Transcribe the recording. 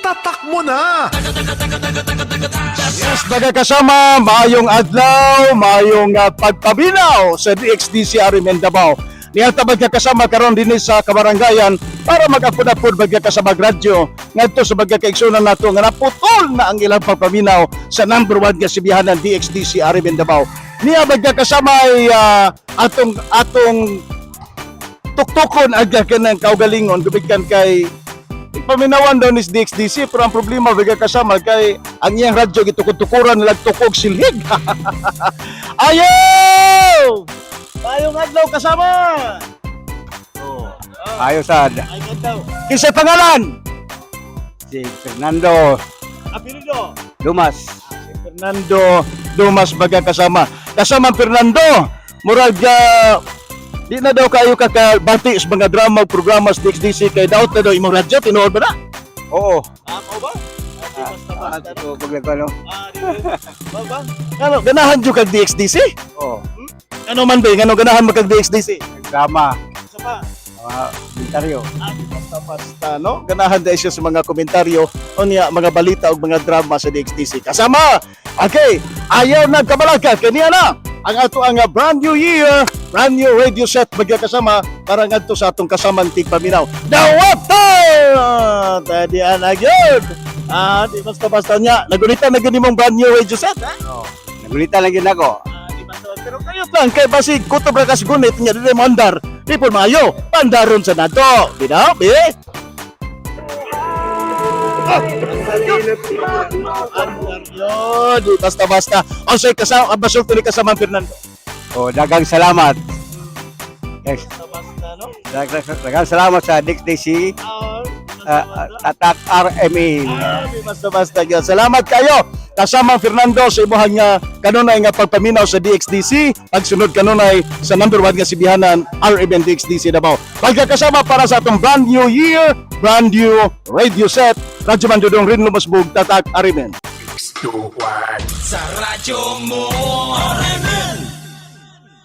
Itatak mo na! Yes, mga kasama, maayong adlaw, maayong pagpaminaw sa DXDC RM Davao. Niya ta kasama karon dinhi sa kabarangayan para mag-apod-apod, magkakasama radyo ngadto sa magkakaigsunan nato nga naputol na ang ilang pagpaminaw sa number 1 nga sibihanan, DXDC RM Davao. Niya, magkakasama, ay atong atong tuktukon agad kanang kaugalingon gumikan kay paminawan daw ni DXDC, pero ang problema, biga kasama, kay ang iyang radyo gitukod-tukuran nilag tukog silhig. Ayo! Maayong adlaw, kasama! Oh. Ayo sad. Maayong adlaw. Kinsa pangalan? Si Fernando. Apelyido? Dumas. Si Fernando Dumas, baga kasama. Kasama Fernando, murag di na daw kayo kakabati sa mga drama ug programa sa DXDC kay daot na daw imong radyo, tinuod ba na? Oo. Ah, mao ba? Ah, ito pag ano? Ba? Ano, ganahan jud kag DXDC? Oo. Ano man ba, ngano ganahan mo kag DXDC? Drama, Sa pa? mga komentaryo. Ah, basta basta, no? Ganahan dahil siya sa mga komentaryo o niya, mga balita o mga drama sa DXDC. Kasama! Okay, ayaw na kabalaka, kaniya na ang ato ang brand new year, brand new radio set, magkakasama, para ngadto sa atong kasamang tigpaminaw. Dawata! Tadi na gyud. Ah, di basta-basta niya. Nagunitan na gyud nimong brand new radio set, ha? Oo. Nagulita lang yun ako. Ah, di basta, pero kayo lang, kay basig kutob ra kas gunit niya, dili mo andar. Di po maayo, pandaron sa nato. Di na, bi? Andar yun, di basta-basta. O say kasama, basul ni kasama Fernando. Oh, dagang salamat. Yes. Basta-basta, no? Dagang salamat sa DXDC, Tatak RMA. Ah, di basta-basta gyud. Salamat kayo. Kasama Fernando sa imuhang nga kanunay nga pagpaminaw sa DXDC, pagsunod kanunay sa number 1 nga sibihanan, RMN DXDC Davao. Pagkakasama, para sa atong brand new year, brand new radio set, Radyo Mandudong Rin Lumasbug, Tatak RMN. 6, 2, 1. Sa radyo mo.